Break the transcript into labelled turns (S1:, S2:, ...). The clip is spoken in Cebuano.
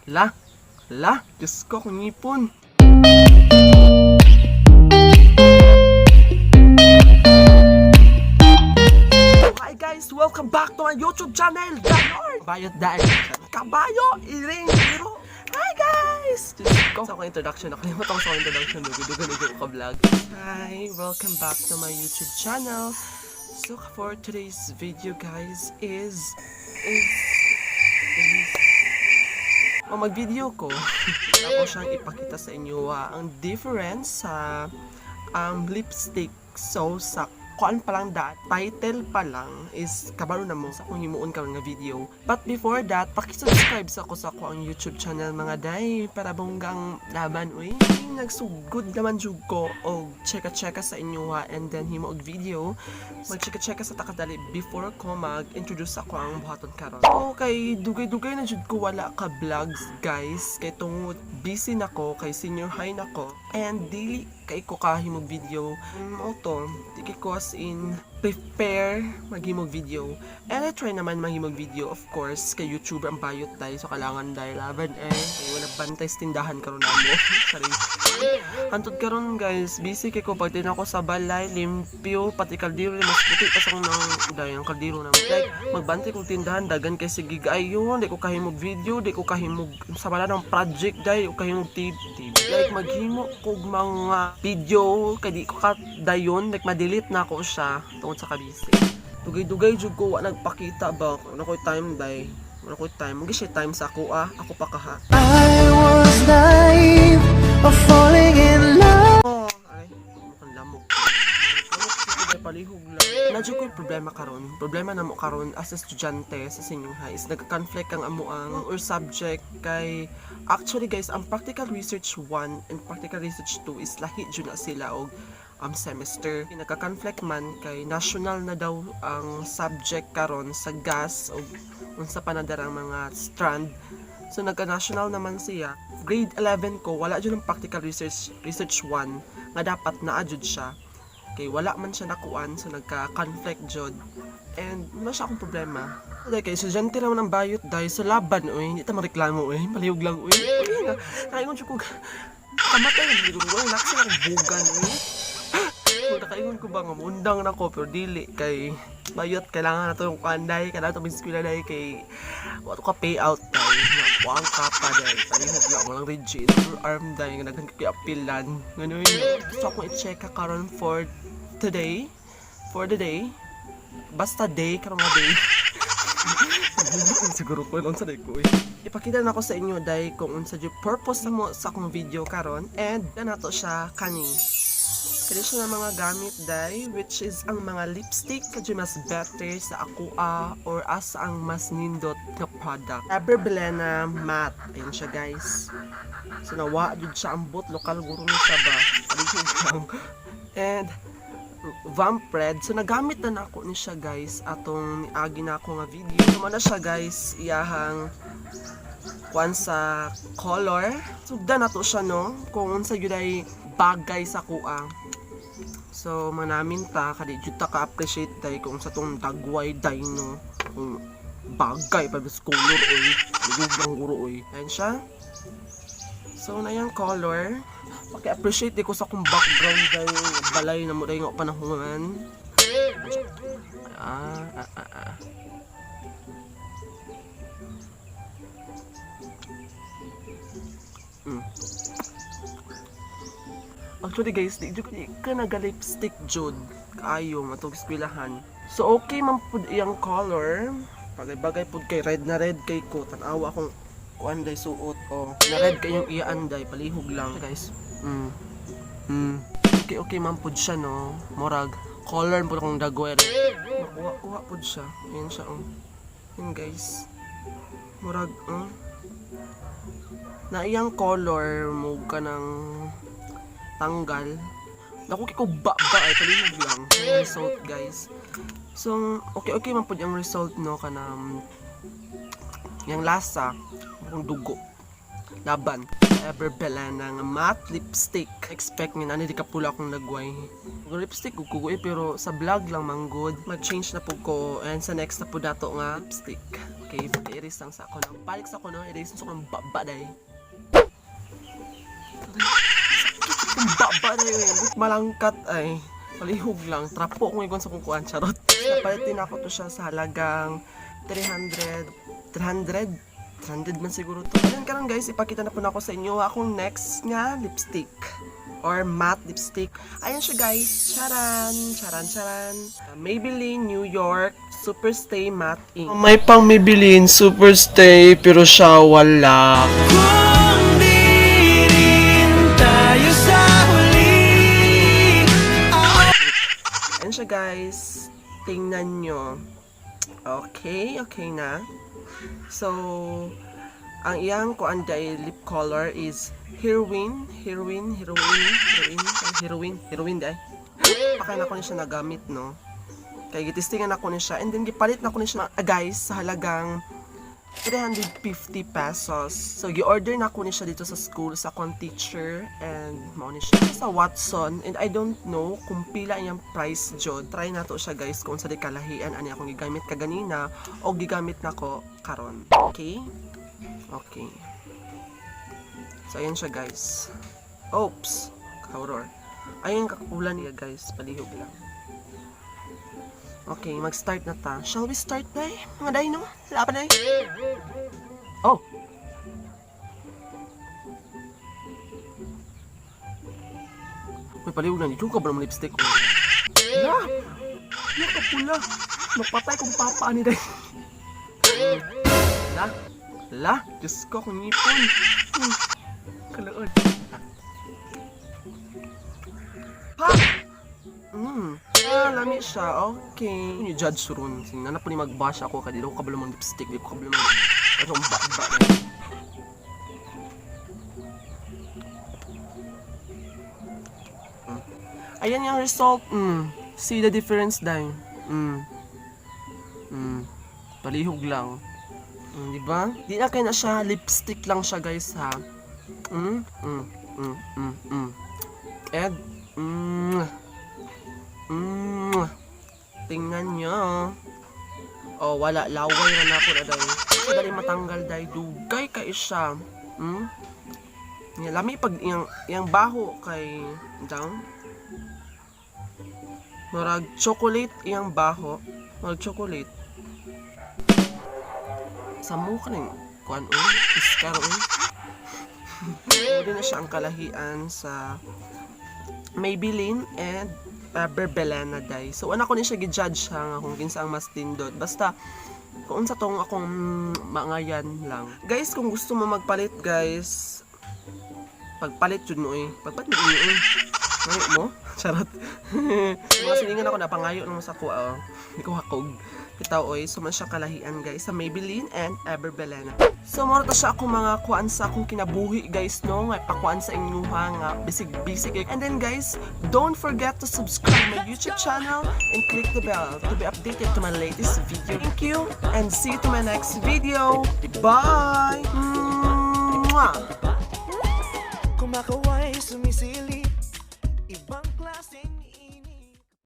S1: La, la, Diyos ko, kung ngipon. Hi guys! Welcome back to my YouTube channel! Ganon! Bayot dahil. Kabayo! Iring! Iro! Hi guys! Diyos ko. Sa akong introduction, nakalimutan ko sa akong introduction. Dugo-dugo ka vlog. Hi! Welcome back to my YouTube channel. So for today's video guys is o mag-video ko. Ako siyang ipakita sa inyo ang difference sa lipstick. So sa kuan pa lang da, title pa lang is kabalo na mo sa kung himuon karon nga video. But before that, paki-subscribe sa ako sa ako ang YouTube channel, mga day, para bonggang laban uy. Nagsugod naman jud ko og cheka-cheka sa inyo ha, and then himo og video. Mag-cheka-cheka sa takadali before ko mag-introduce ako ang buhaton karon. So kay dugay-dugay na jud ko wala ka vlogs guys, kay tungod busy na ko kay senior high na ko and dili kay ko kahimog video. Auto, di kay ko as in prepare maghimog video. And I try naman maghimog video, of course, kay YouTuber ang bayot dahil so kailangan dahil laban eh. Kay wala bantay sa tindahan karon namo. Sorry. Hantod karon guys, busy kay ko pagdating ako sa balay, limpyo, pati kaldero mas puti pa sa akong nang dahil ang kaldero na. Like magbantay kog tindahan dagan kay sige ayon, di ko kahimog video, di ko kahimog sa bala ng project dahil ko kahimog TV. Like maghimo kog mga video kay di ko ka dayon, like ma-delete na ako siya tungod sa kabisi. Dugay-dugay jud ko wa nagpakita ba. Wala ko'y time day. Wala ko'y time. Mugay siya time sa ako ah. Ako pa kaha.
S2: I was naive of falling in love.
S1: Oh, ay, mukhang lamok. Lamok sige palihog lang. Nadyo ko'y problema karon. Problema na mo karon as estudyante sa senior high is nagka-conflict ang amuang or subject kay actually guys, ang practical research 1 and practical research 2 is lahi jud na sila og semester. Nagka-conflict man kay national na daw ang subject karon sa gas o unsa pa na darang mga strand. So nagka-national naman siya. Grade 11 ko wala jud ang practical research research 1 nga dapat naa jud siya. Kay wala man siya nakuan, so nagka-conflict jud. And wala siya akong problema. Dahil kay estudyante naman ang bayot dahil sa laban oy, hindi ta mareklamo oy, palihog lang oy. Uy nga, nakaingon jud ko kamatay na ko, wala kasi akong bugan oy. Kung nakaingon ko ba nga mundang na ko, pero dili kay bayot kailangan na to yung kanday, kailangan to eskwela day kay wato ka payout day nga kuang ka pa day, palihog lang, walang rigid arm day nga daghan kay apilan nganoy. So akong i-check ka karon for today, for the day, basta day karon nga day. Siguro ko unsa day ko eh. Ipakita na ko sa inyo day kung unsa jud purpose mo sa akong video karon, and nato siya kani. Kani siya nga mga gamit day, which is ang mga lipstick kadyo mas better sa ako or asa ang mas nindot nga product. Ever Bilena Matte. Ayun siya guys. So nawa jud siya ang bot lokal guro ni siya ba. Palihog lang. And Vamp Red. So nagamit na nako ni siya guys atong niagi na ako nga video. So mo na siya guys iyahang kuan sa color. Sugdan na to siya no kung unsa gyud ay bagay sa kuha. So manamin ta kadi jud ta ka-appreciate day kung sa tong dagway day no. Kung bagay pa sa color oy. Lugog lang guro oy. Ayan siya. So na yung color. Paki-appreciate di ko sa akong background day balay na mo day nga panahon. Ah, ah, ah, ah. Actually guys, di jud di ka naga-lipstick jud kaayo matug eskwelahan. So okay man pud iyang color. Bagay-bagay pud kay red na red kay ko. Tan-awa akong kuan day suot o. Na red kayong iyaan day palihog lang guys. Okay okay man pud siya no. Murag color pud akong dagwer. Makuha-kuha pud siya. Ayan siya oh. Yun guys. Murag oh. Na iyang color mo ka ng tanggal. Naku, kay ko ba ba ay palihog lang. Yung result guys. So, okay okay man pud ang result no kanang yung lasa kung dugo. Laban. Ever Bilena nga matte lipstick. Expect nga nani di ka pula akong nagway. Ang lipstick ko kugoy pero sa vlog lang man good. Mag-change na pud ko and sa next na pud dato nga lipstick. Okay. Okay, paki-erase lang sa ako. No? Balik sa ako, no? Erase sa akong baba day. Sakit kong baba day. Eh. Malangkat ay. Palihog lang. Trapo kong igon sa kong kuan. Charot. Napalit din ako to siya sa halagang 300, 300, 300 man siguro to. Ayun karon guys, ipakita na po na ako sa inyo akong next nga lipstick or matte lipstick. Ayan siya guys. Charan, charan, charan. Maybelline New York Super Stay Matte Ink. May pang Maybelline Super Stay pero siya wala.
S2: Kung di rin tayo sa huli.
S1: Ayan siya guys. Tingnan nyo. Okay, okay na. So, ang iyang kuan day lip color is heroin, heroin, heroin, heroin, heroin, heroin day. Pakay na ko ni siya nagamit, no? Kay gitistingan ako ni siya and then gipalit na ko ni siya, ah, guys, sa halagang 350 pesos. So, gi-order na ko ni siya dito sa school sa akong teacher and mao ni siya sa Watson and I don't know kung pila iyang price jud. Try nato siya guys kung sa di kalahian ani akong gigamit kaganina o gigamit nako karon. Okay? Okay. So, ayan siya guys. Oops! Horror. Ayan kakulan niya guys. Palihog lang. Okay, mag-start na ta. Shall we start na eh? Mga day, no? Wala pa na eh. Oh! May palihog na. Yung ka ba naman lipstick? Oh. La! La ka pula! Mapatay kong papa ni day. La! La! Diyos ko, kung ngipon. Kalood. Pa! Ah, lami siya. Okay. Yung judge ron. Singnan na po ni mag-bash ako kay di ko kabalo mong lipstick, di ko kabalo mong ano ang ba. Ayan yung result. See the difference dahil. Palihog lang. Di ba? Di na kaya na siya. Lipstick lang siya, guys, ha. And. Tingnan nyo. Oh, wala. Laway na na ako na dahil. Dali matanggal dahil. Dugay ka siya. Nga, lami pag yung baho kay down. Murag chocolate iyang baho. Murag chocolate. Sa mukha ning kuan oy, iskar oy. Hindi na siya ang kalahian sa Maybelline and Berbelena day. So ana ko ni siya gi-judge siya nga kung kinsa ang mas tindot. Basta kung unsa tong akong mangayan lang. Guys, kung gusto mo magpalit guys, pagpalit jud mo eh. Pagpalit mo eh. Ngayo mo? Charot. Mga silingan ako na pangayo nung sa kuha. Oh. Hindi ko hakog. Bitaw oy, so man siya kalahian guys sa Maybelline and Ever Bilena. So moro ta siya akong mga kuan sa akong kinabuhi guys no, nga pakuan sa inyuha nga bisig-bisig. And then guys, don't forget to subscribe my YouTube channel and click the bell to be updated to my latest video. Thank you and see you to my next video. Bye! Mwah!
S2: Kumakaway, sumisilip.